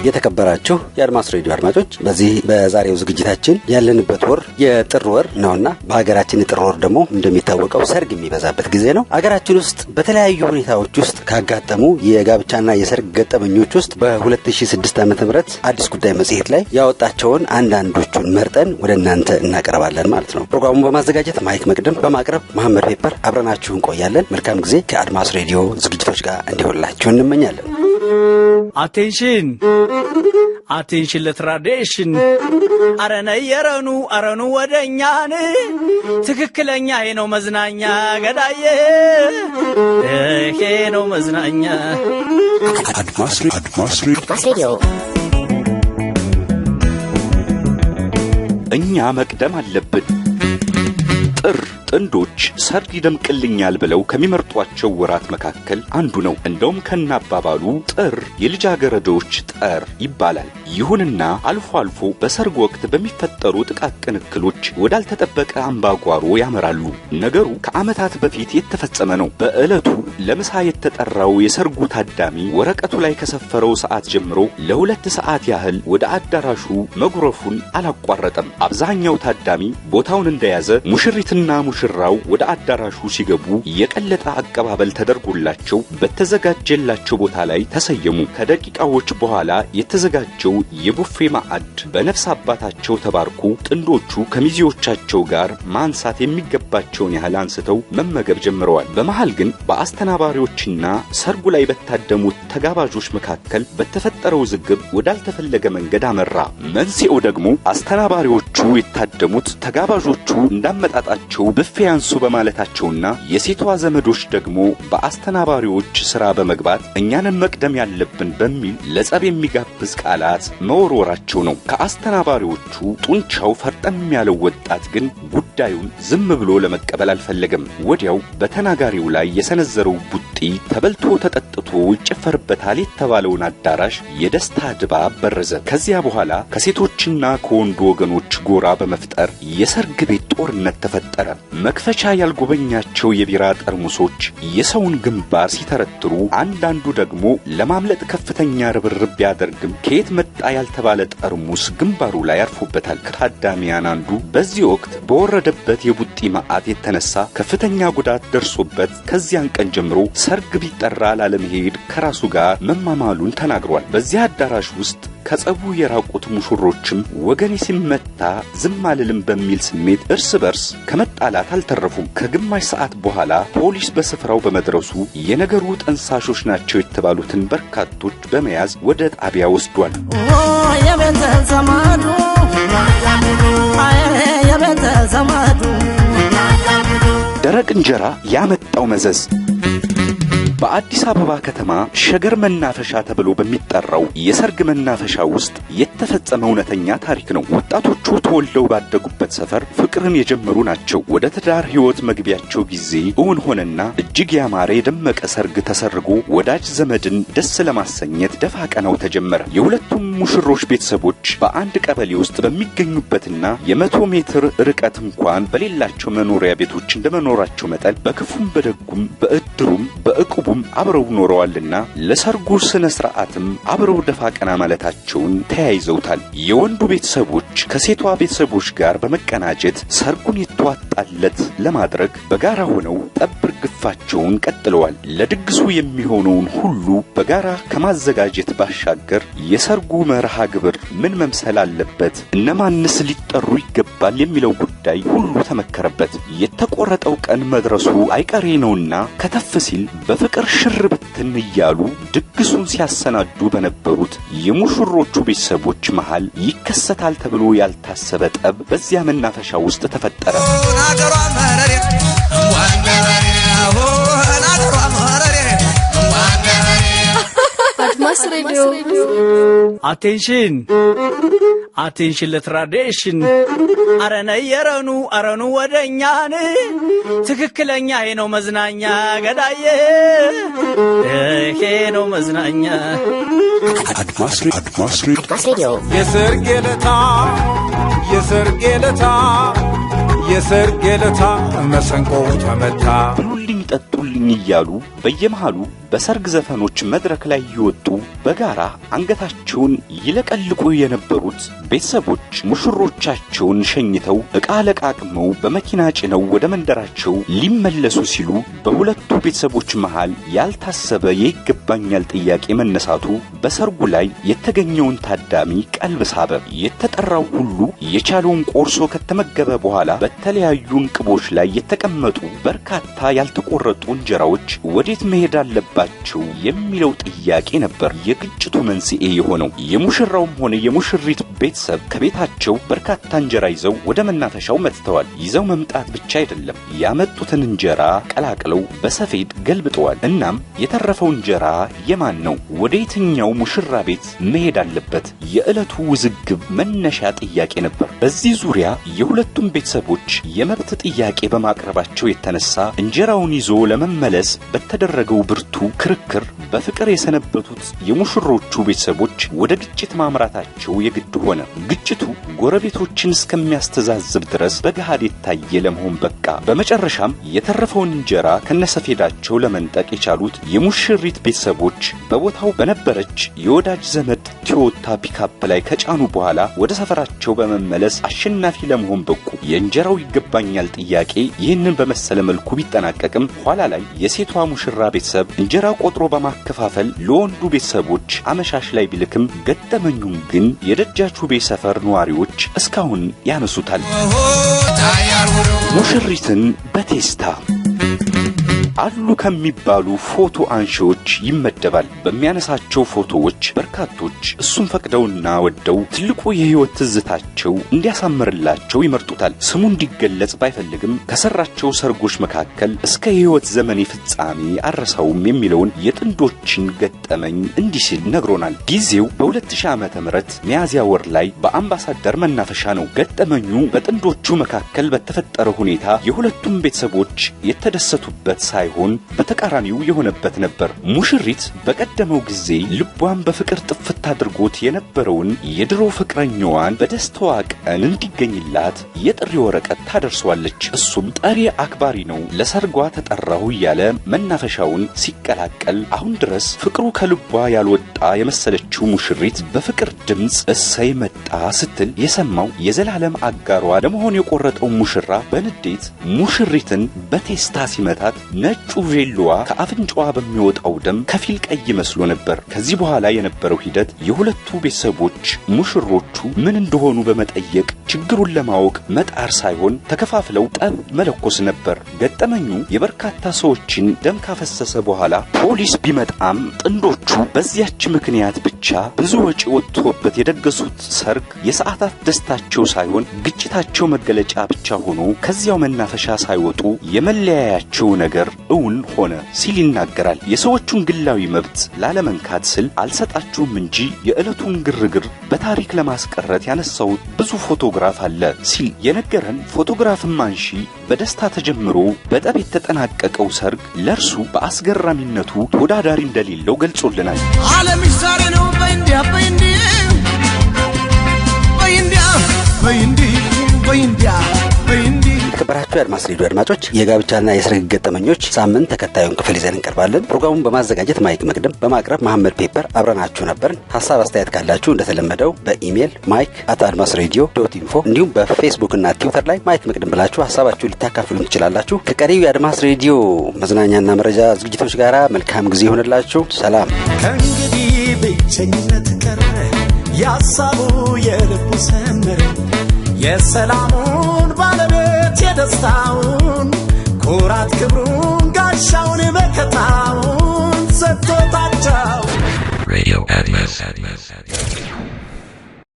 የተከበራችሁ የአድማስ ሬዲዮ አድማጮች፣ በዚህ በዛሬው ዝግጅታችን ያለንበት ወር የጥር ወር ነውና በሀገራችን የጥር ወር ደግሞ እንደሚታወቀው ሰርግ የሚበዛበት ጊዜ ነው። ሀገራችን ውስጥ በተለያዩ ሁኔታዎች ውስጥ ካጋጠሙ የጋብቻና የሰርግ ገጠመኞች ውስጥ በ2006 ዓ.ም አዲስ ጉዳይ መጽሔት ላይ ያወጣቸውን አንዳንዶቹን መርጠን ወደ እናንተ እናቀርባለን ማለት ነው። ፕሮግራሙን በማዘጋጀት ማይክ መቅደም፣ በማቅረብ መሐመድ ፔፐር አብረናችሁ እንቆያለን። መልካም ጊዜ ከአድማስ ሬዲዮ ዝግጅቶች ጋር እንዲሆንላችሁ እንመኛለን። Attention, attention ለ tradition፣ አረነ የረኑ አረኑ ወደኛን ትክክለኛ ይሄ ነው መዝናኛ፣ ገዳዬ ይሄ ነው መዝናኛ። አድማስ አድማስ ሬዲዮ። እኛ መቅደም አለብን። ጥር ጥንዶች ሰርግ ይደምቅልኛል ብለው ከሚመርጧቸው ወራት መካከል አንዱ ነው። እንደውም ከናባባሉ ጥር የልጃገረዶች ጠር ይባላል። ይሁንና አልፎ አልፎ በሰርግ ወቅት በሚፈጠሩ ጥቃቅን እክሎች ወዳልተጠበቀ አምባጓሮ ያመራሉ። ነገሩ ከዓመታት በፊት የተፈጸመ ነው። በዕለቱ ለምሳ የተጠራው የሰርጉ ታዳሚ ወረቀቱ ላይ ከሰፈረው ሰዓት ጀምሮ ለ2 ሰዓት ያህል ወደ አዳራሹ መጉረፉን አላቋረጠም። አብዛኛው ታዳሚ ቦታውን እንደያዘ ሙሽሪትና ሙሽራው ወደ አዳራሹ ሲገቡ የቀለጠ አቀባበል ተደርጎላቸው በተዘጋጀላቸው ቦታ ላይ ተሰየሙ። ከደቂቃዎች በኋላ የተዘጋጀው የቡፌ ማዕድ በነፍስ አባታቸው ተባርኮ ጥንዶቹ ከሚዜዎቻቸው ጋር ማንሳት የሚገባቸውን ያህል አንስተው መመገብ ጀምረዋል። በመሃል ግን በአስተናባሪዎችና ሰርጉ ላይ በታደሙት ተጋባዦች መካከል በተፈጠረው ውዝግብ ወዳልተፈለገ መንገድ አመራ። መንስኤው ደግሞ አስተናባሪዎቹ የታደሙት ተጋባዦቹ እንዳመጣጣቸው ብፌ ያንሱ በማለታቸውና የሴቷ ዘመዶች ደግሞ በአስተናባሪዎች ስራ በመግባት እኛንን መቅደም ያለብን በሚል ለጸብ የሚጋብዝ ቃላት መወርወራቸው ነው። ከአስተናባሪዎቹ ጡንቻው ፈርጠም ያለው ወጣት ግን ጉዳዩን ዝም ብሎ ለመቀበል አልፈለገም። ወዲያው በተናጋሪው ላይ የሰነዘረው ቡጢ ተበልቶ ተጠጥቶ ይጨፈርበታል የተባለውን አዳራሽ የደስታ ድባብ በረዘ። ከዚያ በኋላ ከሴቶችና ከወንዱ ወገኖች ጎራ በመፍጠር የሰርግ ቤት ጦርነት ተፈጠረ። መክፈቻ ያልጎበኛቸው የቢራ ጠርሙሶች የሰውን ግንባር ሲተረትሩ፣ አንዳንዱ ደግሞ ለማምለጥ ከፍተኛ ርብርብ ቢያደርግም ከየት መጣ ያልተባለ ጠርሙስ ግንባሩ ላይ አርፎበታል። ከታዳሚያን አንዱ በዚህ ወቅት በወረደበት የቡጢ መዓት የተነሳ ከፍተኛ ጉዳት ደርሶበት ከዚያን ቀን ጀምሮ ሰርግ ቢጠራ ላለመሄድ ከራሱ ጋር መማማሉን ተናግሯል። በዚያ አዳራሽ ውስጥ ከጸቡ የራቁት ሙሽሮችም ወገኔ ሲመታ ዝም አልልም በሚል ስሜት እርስ በርስ ከመጣላት አልተረፉም። ከግማሽ ሰዓት በኋላ ፖሊስ በስፍራው በመድረሱ የነገሩ ጠንሳሾች ናቸው የተባሉትን በርካቶች በመያዝ ወደ ጣቢያ ወስዷል። የቤተ ዘመዱ፣ የቤተ ዘመዱ። ደረቅ እንጀራ ያመጣው መዘዝ። በአዲስ አበባ ከተማ ሸገር መናፈሻ ተብሎ በሚጠራው የሰርግ መናፈሻ ውስጥ የተፈጸመ እውነተኛ ታሪክ ነው። ወጣቶቹ ተወልደው ባደጉበት ሰፈር ፍቅርን የጀመሩ ናቸው። ወደ ትዳር ሕይወት መግቢያቸው ጊዜ እውን ሆነና እጅግ ያማረ የደመቀ ሰርግ ተሰርጎ ወዳጅ ዘመድን ደስ ለማሰኘት ደፋ ቀናው ተጀመረ። የሁለቱም ሙሽሮች ቤተሰቦች በአንድ ቀበሌ ውስጥ በሚገኙበትና የ100 ሜትር ርቀት እንኳን በሌላቸው መኖሪያ ቤቶች እንደመኖራቸው መጠን በክፉም በደጉም በእድሩም በእቁቡም አብረው ኖረዋልና ለሰርጉ ስነ ስርዓትም አብረው ደፋ ቀና ማለታቸውን ተያይዘውታል። የወንዱ ቤተሰቦች ከሴቷ ቤተሰቦች ጋር በመቀናጀት ሰርጉን የተዋጣለት ለማድረግ በጋራ ሆነው ጠብር ግፋቸውን ቀጥለዋል። ለድግሱ የሚሆነውን ሁሉ በጋራ ከማዘጋጀት ባሻገር የሰርጉ መርሃ ግብር ምን መምሰል አለበት፣ እነማንስ ሊጠሩ ይገባል የሚለው ጉዳይ ሁሉ ተመከረበት። የተቆረጠው ቀን መድረሱ አይቀሬ ነውና ከተፍ ሲል በፍቅር ሽር ብትን እያሉ ድግሱን ሲያሰናዱ በነበሩት የሙሽሮቹ ቤተሰቦች መሃል ይከሰታል ተብሎ ያልታሰበ ጠብ በዚያ መናፈሻ ውስጥ ተፈጠረ። ናገሯ መረሬ ናገሯ መረሬ። አድማስ ሬዲዮ። Attention, attention ለ tradition፣ አረነ የረኑ አረኑ ወደኛን ትክክለኛ ይሄ ነው መዝናኛ፣ ገዳዬ ይሄ ነው መዝናኛ። አድማስ አድማስ ሬዲዮ። የሰርጌ ለታ፣ የሰርጌ ለታ፣ የሰርጌ ለታ መሰንቆ ተመታ። ብሉልኝ ጠጡልኝ እያሉ በየመሃሉ በሰርግ ዘፈኖች መድረክ ላይ ይወጡ በጋራ አንገታቸውን ይለቀልቁ የነበሩት ቤተሰቦች ሙሽሮቻቸውን ሸኝተው ዕቃ ለቃቅመው በመኪና ጭነው ወደ መንደራቸው ሊመለሱ ሲሉ በሁለቱ ቤተሰቦች መሃል ያልታሰበ የይገባኛል ጥያቄ መነሳቱ በሰርጉ ላይ የተገኘውን ታዳሚ ቀልብ ሳበ። የተጠራው ሁሉ የቻለውን ቆርሶ ከተመገበ በኋላ በተለያዩ እንቅቦች ላይ የተቀመጡ በርካታ ያልተቆረጡ እንጀራዎች ወዴት መሄድ አለባቸው የሚለው ጥያቄ ነበር የግጭቱ መንስኤ የሆነው። የሙሽራውም ሆነ የሙሽሪት ቤተሰብ ከቤታቸው በርካታ እንጀራ ይዘው ወደ መናፈሻው መጥተዋል። ይዘው መምጣት ብቻ አይደለም፣ ያመጡትን እንጀራ ቀላቅለው በሰፌድ ገልብጠዋል። እናም የተረፈው እንጀራ የማን ነው? ወደ የትኛው ሙሽራ ቤት መሄድ አለበት? የዕለቱ ውዝግብ መነሻ ጥያቄ ነበር። በዚህ ዙሪያ የሁለቱም ቤተሰቦች የመብት ጥያቄ በማቅረባቸው የተነሳ እንጀራውን ይዞ ለመመለስ በተደረገው ብርቱ ክርክር በፍቅር የሰነበቱት የሙሽሮቹ ቤተሰቦች ወደ ግጭት ማምራታቸው የግድ ሆነ። ግጭቱ ጎረቤቶችን እስከሚያስተዛዝብ ድረስ በገሃድ የታየ ለመሆን በቃ። በመጨረሻም የተረፈውን እንጀራ ከነሰፌዳቸው ለመንጠቅ የቻሉት የሙሽሪት ቤተሰቦች በቦታው በነበረች የወዳጅ ዘመድ ቶዮታ ፒካፕ ላይ ከጫኑ በኋላ ወደ ሰፈራቸው በመመለስ አሸናፊ ለመሆን በቁ። የእንጀራው ይገባኛል ጥያቄ ይህንን በመሰለ መልኩ ቢጠናቀቅም ኋላ ላይ የሴቷ ሙሽራ ቤተሰብ እንጀራ ቆጥሮ በማከፋፈል ለወንዱ ቤተሰቦች አመሻሽ ላይ ቢልክም ገጠመኙን ግን የደጃች ውቤ ሰፈር ነዋሪዎች እስካሁን ያነሱታል። ሙሽሪትን በቴስታ አሉ ከሚባሉ ፎቶ አንሺዎች ይመደባል። በሚያነሳቸው ፎቶዎች በርካቶች እሱን ፈቅደውና ወደው ትልቁ የህይወት ትዝታቸው እንዲያሳምርላቸው ይመርጡታል። ስሙ እንዲገለጽ ባይፈልግም ከሰራቸው ሰርጎች መካከል እስከ የህይወት ዘመኔ ፍጻሜ አረሳውም የሚለውን የጥንዶችን ገጠመኝ እንዲህ ሲል ነግሮናል። ጊዜው በ2000 ዓመተ ምህረት ሚያዝያ ወር ላይ በአምባሳደር መናፈሻ ነው። ገጠመኙ በጥንዶቹ መካከል በተፈጠረ ሁኔታ የሁለቱም ቤተሰቦች የተደሰቱበት ሳይሆን በተቃራኒው የሆነበት ነበር። ሙሽሪት በቀደመው ጊዜ ልቧን በፍቅር ጥፍት አድርጎት የነበረውን የድሮ ፍቅረኛዋን በደስታዋ ቀን እንዲገኝላት የጥሪ ወረቀት ታደርሰዋለች። እሱም ጠሪ አክባሪ ነው፣ ለሰርጓ ተጠራሁ እያለ መናፈሻውን ሲቀላቀል አሁን ድረስ ፍቅሩ ከልቧ ያልወጣ የመሰለችው ሙሽሪት በፍቅር ድምፅ እሰይ መጣ ስትል የሰማው የዘላለም አጋሯ ለመሆን የቆረጠው ሙሽራ በንዴት ሙሽሪትን በቴስታ ሲመታት ነጩ ቬሎዋ ከአፍንጫዋ በሚወጣው ደም ከፊል ቀይ መስሎ ነበር። ከዚህ በኋላ የነበረው ሂደት የሁለቱ ቤተሰቦች ሙሽሮቹ ምን እንደሆኑ በመጠየቅ ችግሩን ለማወቅ መጣር ሳይሆን ተከፋፍለው ጠብ መለኮስ ነበር። ገጠመኙ የበርካታ ሰዎችን ደም ካፈሰሰ በኋላ ፖሊስ ቢመጣም ጥንዶቹ በዚያች ምክንያት ብቻ ብዙ ወጪ ወጥቶበት የደገሱት ሰርግ የሰዓታት ደስታቸው ሳይሆን ግጭታቸው መገለጫ ብቻ ሆኖ ከዚያው መናፈሻ ሳይወጡ የመለያያቸው ነገር እውን ሆነ ሲል ይናገራል። የሰዎቹን ግላዊ መብት ላለመንካት ስል አልሰጣችሁም እንጂ የዕለቱን ግርግር በታሪክ ለማስቀረት ያነሳሁት ብዙ ፎቶግራፍ አለ ሲል የነገረን ፎቶግራፍም አንሺ በደስታ ተጀምሮ በጠብ የተጠናቀቀው ሰርግ ለእርሱ በአስገራሚነቱ ተወዳዳሪ እንደሌለው ገልጾልናል። ዓለምሽ ዛሬ ነው በእንዲያ በእንዲህ በእንዲያ በእንዲህ በእንዲያ በእንዲህ። የተከበራችሁ የአድማስ ሬዲዮ አድማጮች፣ የጋብቻና የሰርግ ገጠመኞች ሳምንት ተከታዩን ክፍል ይዘን እንቀርባለን። ፕሮግራሙን በማዘጋጀት ማይክ መቅደም፣ በማቅረብ መሐመድ ፔፐር አብረናችሁ ነበርን። ሀሳብ አስተያየት ካላችሁ እንደተለመደው በኢሜይል mike@admasradio.info እንዲሁም በፌስቡክ እና ትዊተር ላይ ማይክ መቅደም ብላችሁ ሀሳባችሁን ልታካፍሉን ትችላላችሁ። ከቀሪው የአድማስ ሬዲዮ መዝናኛና መረጃ ዝግጅቶች ጋር መልካም ጊዜ ይሆንላችሁ። ሰላም። ከእንግዲህ ብቸኝነት ቀረ፣ ያሳቡ የልቡ ሰመረ፣ የሰላሙን ባለቤት የደስታውን